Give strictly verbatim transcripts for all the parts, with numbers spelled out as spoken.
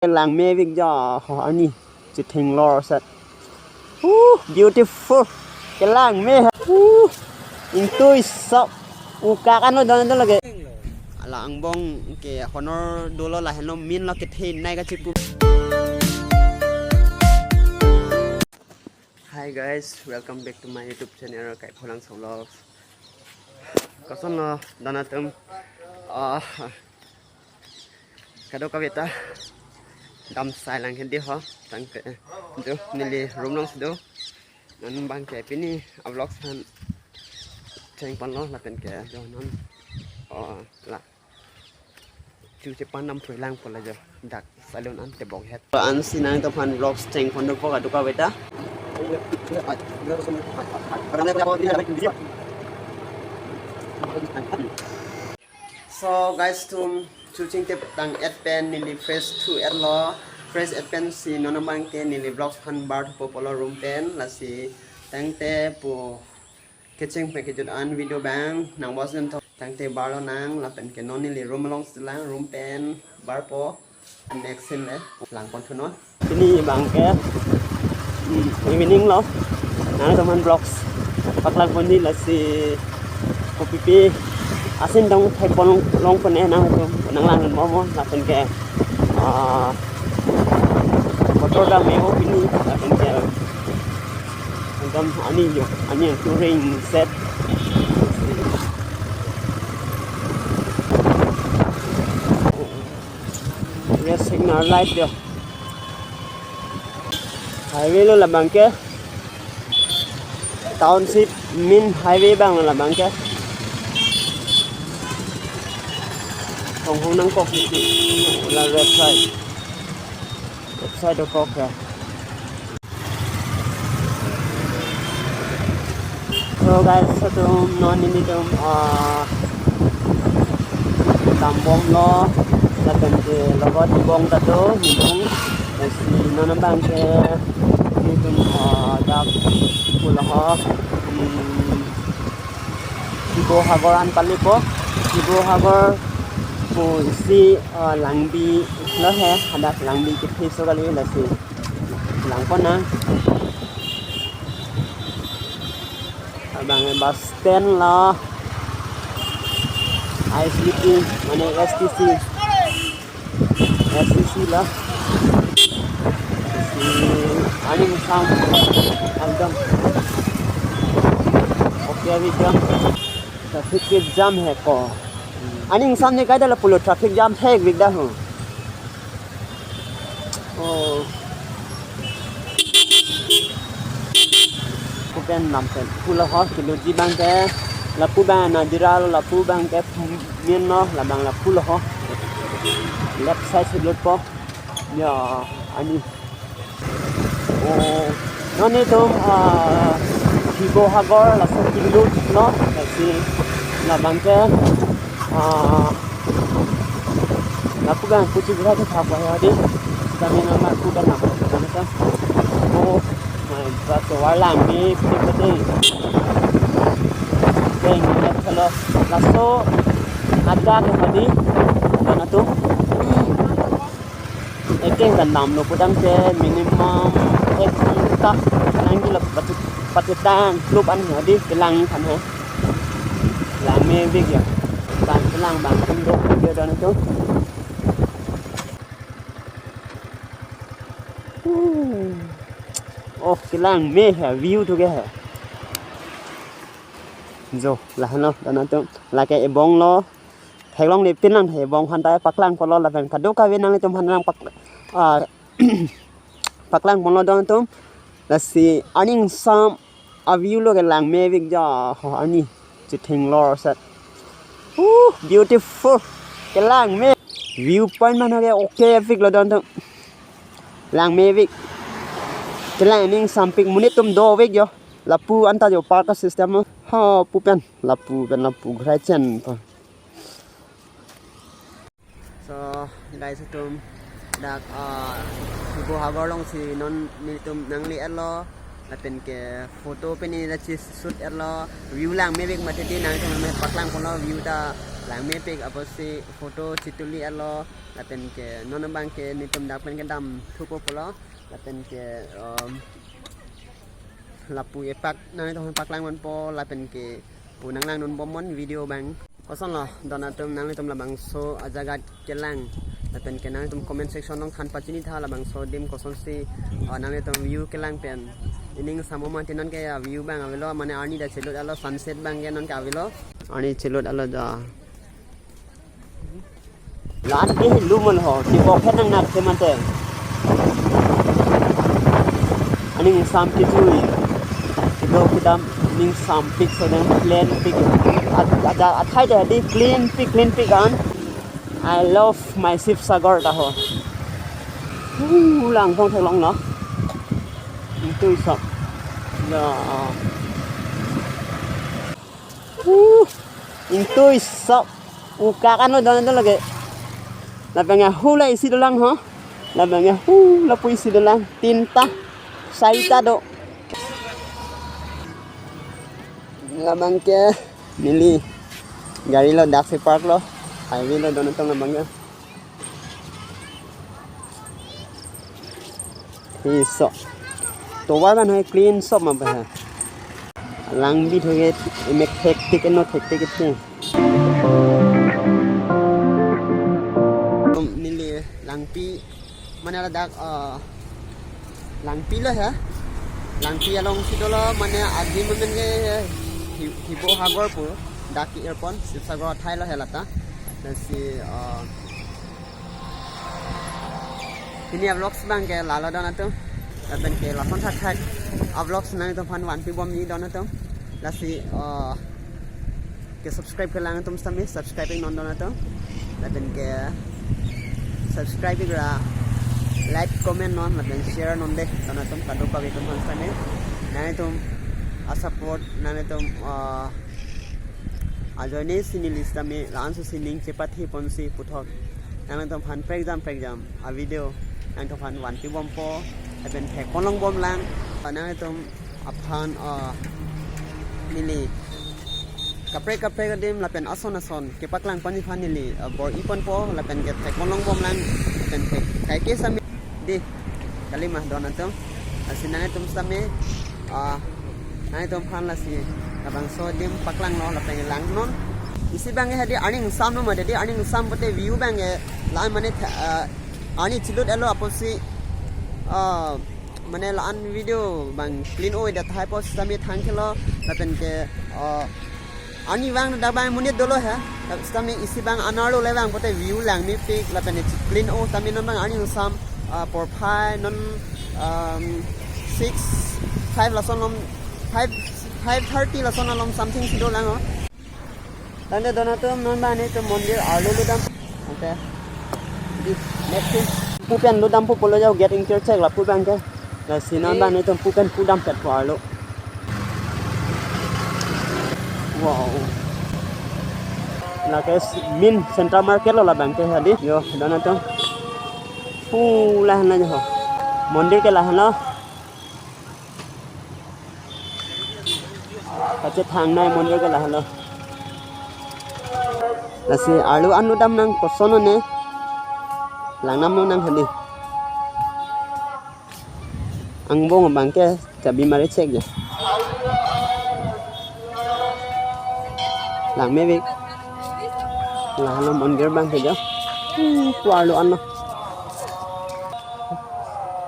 Langmevik jo, ho, ani chetheng lor set. Uh, beautiful. Kelangme. Uh, ingtui sok. Uka kan lo don don lagi. Ala angbong ke honor dolo lahenlo min lo kethenei kachipu. Hi guys, welcome back to my YouTube channel Kaipholang Vlogs. Kosonlo don atum? Ah, kadokave ta dam sai lang hindi ho, tangte jo neli room along si do. Non abang ke pini a-vlogs aphan chengponlo lapen ke jo non, oh, la chu chepan nam phulang pola jo dak salon an tebok het. Ansi nangtumphan vlogs chengpon dopo kadokave ta. So guys, tum chu chingtep tang-et pen neli fresh thu-etlo. Fresh et pensi non abang ke neli vlogs aphan bar thupo pulo room pen, lasi tangte pu kecheng pen kejut an video abang nang watch dun tho. Tangte barlo nang lapen ke non neli room along si lang, room pen barpo. Next scene le langpon thunon. Pini abang ke, hmm, evening lo. Nangtumphan vlogs paklangponji, lasi kopipi asin dong theklong pon e nangtum nanglang mo mo lapen ke, ah, motor dam me o pini lapen ke ekdom ani jo, ani touring set. Red signal light jo. Highway lo labang ke. Township main highway abang lo labang ke. Tonghong nangkok isi. La red side. Red side dokok ya. So guys, atum non nelitum, ah, dambomlo, lapen ke logot ibong ta do, nibong, lasi non abang ke nelitum, ah, dak pulo ho, hmm, Sibo Hagor an palipo, Sibo Hagor pu isi, ah, langbi lo he, hadak langbi kethe so kali, lasi langpon nang. Abang bus stand lo. I S B T, mane S T C. S T C lo. Si, ani sam ekdom. Okay, abhi jam. Traffic ke jam hai ko. Ani sam ne kaida lapulo traffic jam thekvek dah ho. Oh. Lapu pen lam pen pulo ho, kiloji abang ke, lapu abang Nadira lo, lapu abang ke Phumin lo, labang lapu lo ho. Left side si lutpo. Ya, ani. Oh, non nelitum, ah, Sibo Hagor laso kilut lo, lasi labang ke, ah, lapu abang kuchi bura ke thap ya di. Kami nama ku dan nama kan. Oh, my God, so warlang ni pete pete. Beng, ya, kalau laso ada ke tadi, mana tu? Ekeng kan damlo putangte minimum ek ghanta nangji lo, pati, pati tang klub an hadi kelang kan he. Langmevik ya. Bang kelang bang tum do video don tu. Hmm. Oh, kelangme he, view thu ke he. Jo, lahenlo don atum. Lake ebong lo. Theklongle pinlang he, ebong aphan ta paklang pulo lapen kadokave nanglitum aphan nang pak, ah, paklang pulo don atum. Lasi aning sam a-view lo kelangmevik jo, ho, ani chetheng lor set. Uh, beautiful. Kelangme. View point mane ke okay vik lo don atum. Langmevik. Kelang aning sampik monit atum dovek jo. Lapu anta jo park system lo. Ha, pu pen. Lapu pen lapu ghrai chen pa. So, guys, atum dak, ah, Sibo Hagor along si non nelitum nangle-etlo, lapen ke photo pen neli ta chi shoot-etlo, view langmevik mati di nangtum me paklang kono view ta Langmepik apotsi photo chituli alo, lapen ke non abang ke netum dak pen kedam thupo pulo, lapen ke, um, lapu epak nanglitum paklang ponpo, lapen ke pu nanglangdun bomnon video abang. Kosonlo don atum, nanglitum labangso ajaga kelang, lapen ke nanglitum comment section along than pachini tha labangso adim kosonsi, uh, nanglitum view kelang pen. Ining samo mati non ke, uh, view abang avelo, mane arni dak chelut alo, sunset abang ke non ke avelo. Arni chelut alo ja. Lan ke hilu mon ho, ti bok hen nang nak ke mate. Aning sam ti tui. Kedo kedam, aning sampik so dan clean pik. At, at, at, athai de di clean pik, clean pik an. I love my Sivasagar ta ho. Hu, lang phong theklonglo. Itu isap. Ya. Uh, itu isap. Ukak ano don don lagi. Lapen ke hu la isi dolang ho. Lapen ke hu lapu isi dolang. Tinta, sarita do. Labang ke neli gari lo dak si park lo. Highway lo don atum labang ke. Hi so. Tovar kan hai clean sop ma ba hai. Langbi thoge emek hectic no hectic ite. Neli Langpi mane ladak, uh, Langpi lo ha. Langpi alongsi dolo mane adi mane ke Hi-, Hibo Hagor pu dak airport Sivasagar athai lo ha lata. Lasi, uh, pini avlogs abang ke lalo don atum. Lapen ke lason thakthak avlogs nanglitum aphan vanpi bomji don atum. Lasi, uh, ke subscribe kelang atum sitame subscribe iknon don atum. Lapen ke subscribe ikra, like, comment non, lapen share non de don atum, kadokave atum aphan sitame. Nanglitum a-support, nanglitum, uh, ajoine si neli sitame la-an so sining chepathi ponsi puthot nanglitum aphan prekjam prekjam a-video nanglitum aphan vanpi bompo, lapen thek ponlong bomlang. Nanglitum aphan, ah, neli kaprek kaprek adim lapen ason ason kepaklang ponji aphan neli, ah, bor-i ponpo, lapen ke thek ponlong bomlang, lapen thek kaike sitame di kalima don atum. Lasi nanglitum sitame, ah, nanglitum aphan lasi labangso adim paklanglo lapen langnon. Isi abang ke hadi arni ingsamlo mati, di arni ingsam pote view abang ke la-an mane tha-, ah, arni chelut alo apotsi, ah, mane la-an video abang clean o-edet tahai apot sitame thangthelo, lapen ke, ah, arni vang dak abang monit dolo ha. Sitame isi abang anerlo le vang pote view langmepik lapen clean o sitame non abang arni ingsam, ah, porphai non, um, six, five lason alom, five, five thirty lason alom something si dolang ho. Tangte don atum non abang netum mondir arlo lutdam. Ante di next thing. Pu pen lutdampo pulo jo, gate ingkir chek lapu abang ke. Lasi non abang netum pu pen pudam petpo arlo. Wow. Lake s-, main central market lo labang ke hadi. Yo, don atum. Pu lahenlo jo ho. Mondir ke lahenlo. Kachethangnei mondir ke lahenlo. Lasi arlo an lutdam nang, koson one. Langnam nang hadi. Angbong abang ke chabi mari chek jo. Langmepik. Lahenlo mondir abang ke jo. Hmm, pu arlo anlo.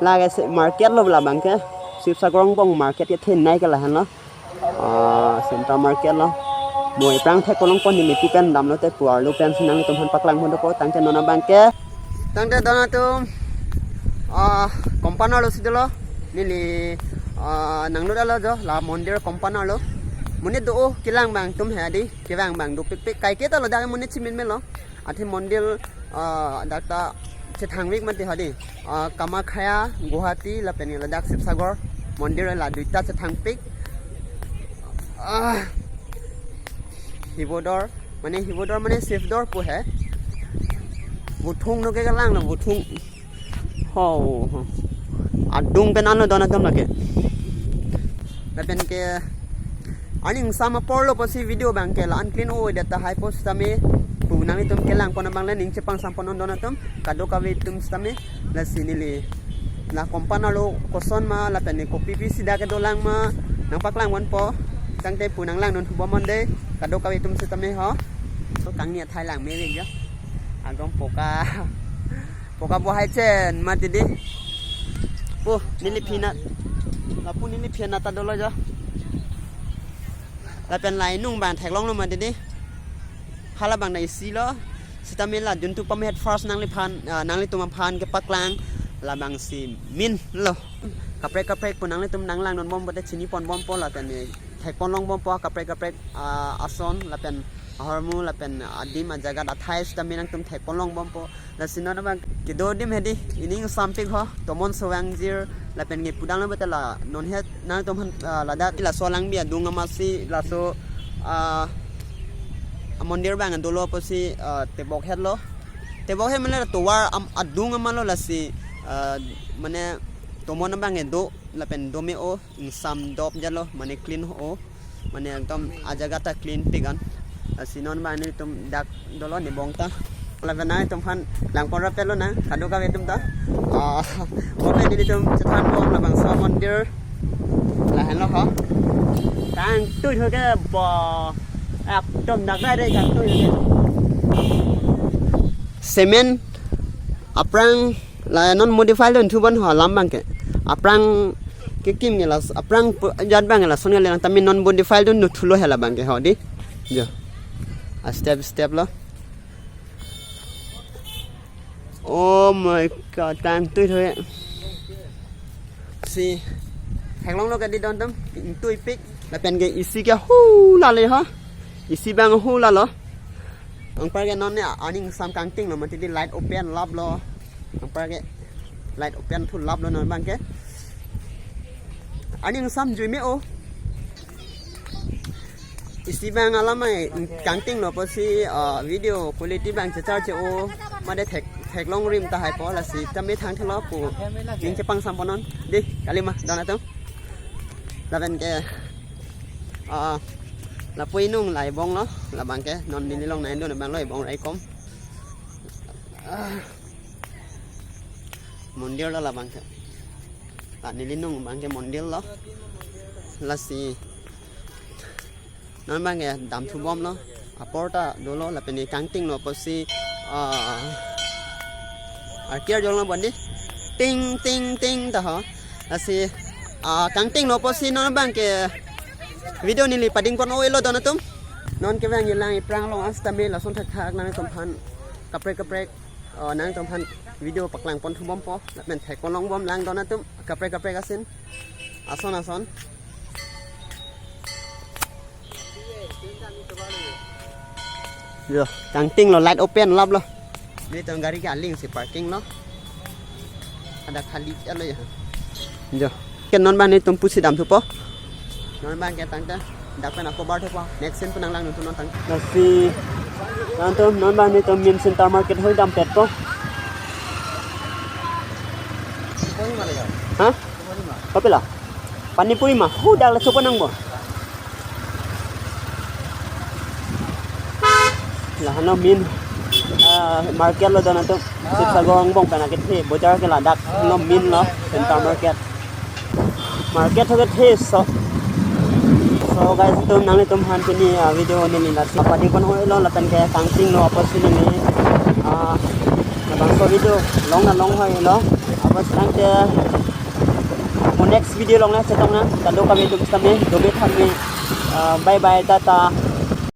Lake se market lo labang ke. Sivasagar angbong market kethenei ke lahenlo. Ah, central market lo. Mo aphrang thek ponlong pon neli pu pen damlote pu arlo pensi nanglitum aphan paklang pon dopo, tangte non abang ke. Tangte don atum, ah, compound arlo si dolo. Neli, ah, nanglut alo jo, la mondir compound arlo. Monit do-o, kelang abang atum hadi, kevang abang dopikpik, kaike ta lo dak monit chimin melo. Athe mondir, ah, dak ta chethangpik mati hadi. Ah, Kamakhya, Guwahati, lapen ladak Sivasagar mondir la duita chethangpik. Ah, Hibodor, mane Hibodor mane Sivdor pu he. Vuthung no ke kalanglo, vuthung. Ho, ho. Adung pen anlo don atum lake. Lapen ke arni ingsam apor lo apotsi video abang ke la-an clean o-edet tahai apot sitame. Nanglitum kelang pon abang le ning chepangsampon non don atum, kadokave atum sitame, lasi neli la kompan arlo koson ma lapen ne kopi pi sida kedolang ma nangpaklang ponpo, tangte pu nanglangdun thubom non dei, kadokave atum sitame ho. So kangni athai lang me ring jo. Agom poka poka bohai chen mati dei. Pu neli phina, lapu neli phina ta dolo jo. Lapen la inung abang theklonglo mati dei. Hala abang na isi lo. Sitame la juntu pame head first nangliphan, ah, nanglitum aphan kepaklang labangsi min lo. Kaprek kaprek pu nanglitum nanglangdun bom pote chini pon bompo lapen ne thek pon long bompo kaprek kaprek, ah, ason lapen ahormu lapen adim ajagat athai sitame nangtum thek pon long bompo. Lasi non abang kedo adim hedi, ining sampik ho, tomon sowang jir, lapen nge pudang lo beta la non het nangtum aphan, ah, ladak laso alangbi adung amatsi laso, ah, mondir abang dolo apotsi, ah, tebok het lo. Tebok het mane tovar am adung amat lo lasi, ah, mane tomon abang do lapen do me-o, ingsam dop jalo, mane clean ho, mane ekdom ajaga ta clean pik an. Lasi non abang nelitum dak dolo ne bong ta. Lapen nangtum aphan lang pon rap lo na, kadokave atum ta. Ah, open nelitum chethan bom labangso mondir. Lahenlo ho. Tangtui tho ke bo. Ekdom dak dai dei tangtui tho ke. Cement aphrang la non modify dun thubom ho alam abang ke. Aphrang kekim ke la aphrang pu-, jat abang ke lason ke le nang tame non modify dun nu thulo hela abang ke ho dei. Jo. A step step lo. Oh my God, tangtui tho. Si. Theklonglo kadi don atum, tui pik. Lapen ke isi ke hu la le ho. Isi abang hu la lo. Anpar ke non ne aning sam kangting lo mati dei light open lap lo. Anpar ke light open thu lap lo non abang ke. Aning sam jui me-o. Isi abang alamai kangting lo apotsi, ah, video quality abang chechar che-o. Mate thek theklong rim tahai po lasi tame thang thelo pu. Ning chepangsampon non. Dei, kalima don atum. Lapen ke, ah, lapu inung la ibong lo, labang ke, non neli long nai dun abang lo ibong raikom. Ah. Mondir lo labang ke. La neli nung abang ke mondir lo. Lasi non abang ke dam thubom lo. Apor ta dolo lapen ne kangting lo apotsi, ah, arkiar jong lo bandi. Ting ting ting ta ho. Lasi, ah, kangting lo apotsi non abang ke video neli pading pon oi lo don atum. Non ke abang ilang iphrang long as tame lason thak thak nangtum aphan kaprek kaprek, ah, nangtum aphan video paklang pon thubom po. Lapen thek pon long bom lang don atum kaprek kaprek asin. Ason ason. Yo, kangting lo light open lap lo. Nelitum gari ke aling si parking lo. Ada khali ya lo ya. Jo. Ke non abang nelitum pusi dam thupo. Non abang ke tangte dak pen ako bar thupo. Next scene pen nanglangdun thu non tang. Lasi nangtum non abang nelitum main center market hoi dam pet po. Ha? Kapila? Pani puri ma, hu dak le chopo nang bo. Lahenlo main, ah, market lo don atum. Sibsagar angbong pen akethe bojar ke ladak lo main lo center market. Market ho kethe so. So guys, tum nanglitum aphan pini, ah, video neli lasi pading pon oi lo lapen ke kangting lo apotsi neli, ah, labangso video long na long hoi lo. Apotsi tangte mo next video along le chetong nang, kadokave atum sitame, dome than me, ah, bye bye, tata,